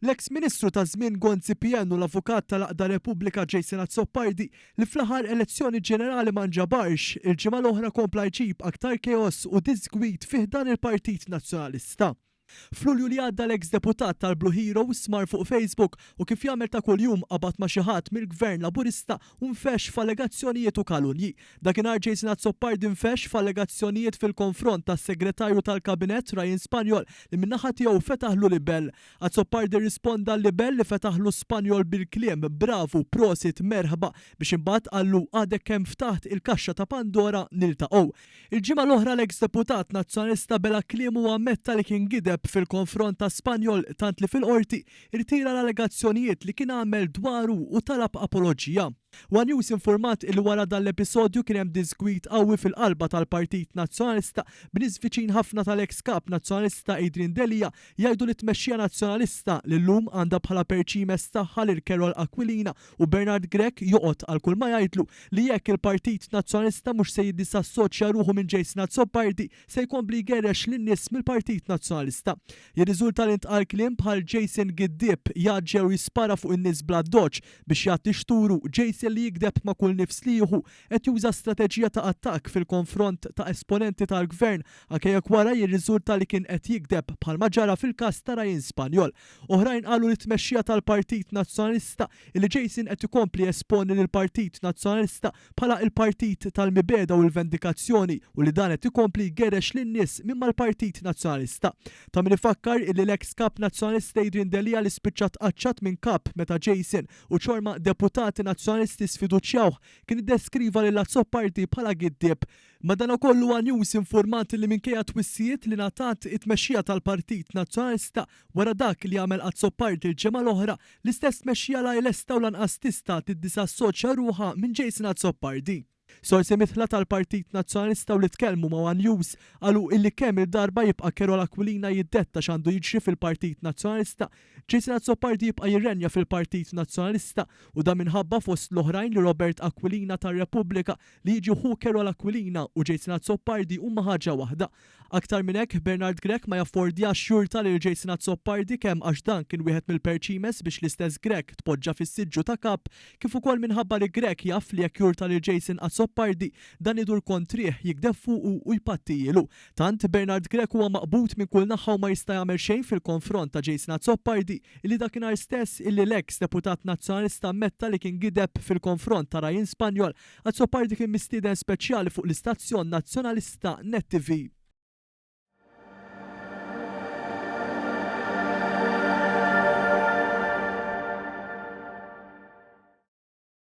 L-eks Ministru ta' żmien Gonzi PN u l-avukat tal-Għaqda Repubblika Jason Azzopardi li fl-aħħar elezzjoni ġenerali ma nġabarx, il-ġimgħa l-oħra kompla jġib aktar kaos u diżgwid fi ħdan il-Partit Nazzjonalista. F'Lulju li għadda l-eks deputat tal-Blue Heroes mar fuq Facebook u kif jagħmel ta' kuljum qabad ma' xi ħadd mill-Gvern Laburista u nfexx f'allegazzjonijiet u kalunji. Dakinhar Jason Azzopardi nfexx f'allegazzjonijiet fil-konfront tas-Segretarju tal-Kabinett Ryan Spagnol li min-naħa tiegħu fetaħlu libell. Azzopardi rrisponda għal-libell li fetaħlu Spagnol bil-kliem bravu, prosit, merħba biex imbagħad qallu għadek kemm ftaħt il-kaxxa ta' Pandora niltaqgħu. Il-ġimgħa l-oħra l-eks deputat Nazzjonalista bela' kliemu u ammetta li kien gideb fil-konfront ta' Spagnol tant li fil-Qorti rtira l-allegazzjonijiet li kien għamel dwaru u talab apoloġija. One News infurmat illi wara dan l-episodju kien hemm diżgwid qawwi fil-qalba tal-Partit Nazzjonalista b'nies viċin ħafna tal-eks Kap Nazzjonalista Adrian Delia jgħidu li t-tmexxija Nazzjonalista li llum għandha bħala perċimes tagħha lil Karol Aquilina u Bernard Grech joqgħod għal kull ma jgħidlu li jekk il-Partit Nazzjonalista mhux se jiddisassoċja ruħu minn Jason Azzopardi se jkompli jgerrex lin-nies mill-Partit Nazzjonalista. Jirriżulta li ntqal kliem bħal Jason giddieb, jgħaġġel u jispara fuq in-nies bl-addoċċ biex jgħatti xturu, Jason li jigdeb ma' kull nifs li jieħu, qed juża strateġija ta' attakk fil-konfront ta' esponenti tal-Gvern anke jekk wara jirriżulta li kien qed jigdeb bħalma ġara fil-każ ta' Ryan Spagnol. Oħrajn qalu li t-tmexxija tal-Partit Nazzjonalista illi Jason qed ikompli jesponi lill-Partit Nazzjonalista bħala il-partit tal-mibegħda u l-vendikazzjoni u li dan qed ikompli jgerrex lin-nies minn mal-Partit Nazzjonalista. Ta' min ifakkar illi l-eks Kap Nazzjonalista Adrian Delia li spiċċa tqaċċat minn Kap meta Jason u ċorma deputati Nazzjonalisti sfiduċjawh kien iddeskriva lil Azzopardi bħala giddieb. Madanakollu one News infurmat li minkejja twissijiet li ngħatat it-tmexxija tal-Partit Nazzjonalista wara dak li għamel Azzopardi l-ġimgħa l-oħra, l-istess tmexxija la hi lesta u lanqas tista' tiddisassoċja ruħha minn Jason Azzopardi. Sorsi midħla tal-Partit Nazzjonalista u li tkellmu ma' one News qalu illi kemm il-darba jibqa' Karol Aquilina jiddetta x'għandu jiġri fil-Partit Nazzjonalista, Jason Azzopardi jibqa' jirrenja fil-Partit Nazzjonalista u dan minħabba fost l-oħrajn li Robert Aquilina ta' Repubblika li jiġi ħu Karol Aquilina u Jason Azzopardi huma ħaġa waħda. Aktar minn hekk, Bernard Grech ma jaffordjax jurta lil Jason Azzopardi kemm għax dan kien wieħed mill-perċimes biex l-istess Grech tpoġġa fis-siġġu ta' Kap kif ukoll minħabba li Grech jaf li jekk jurta lil Jason Azzopardi dan idur kontrih, jigdeb fuqu u jpattijielu. Tant, Bernard Grech huwa maqbud minn kull naħa u ma jista' jagħmel xejn fil-konfront ta' Jason Azzopardi illi dakinhar stess illi l-eks deputat Nazzjonalista ammetta li kien gideb fil-konfront ta' Ryan Spagnol, Azzopardi kien mistieden speċjali fuq l-istazzjon Nazzjonalista Net TV.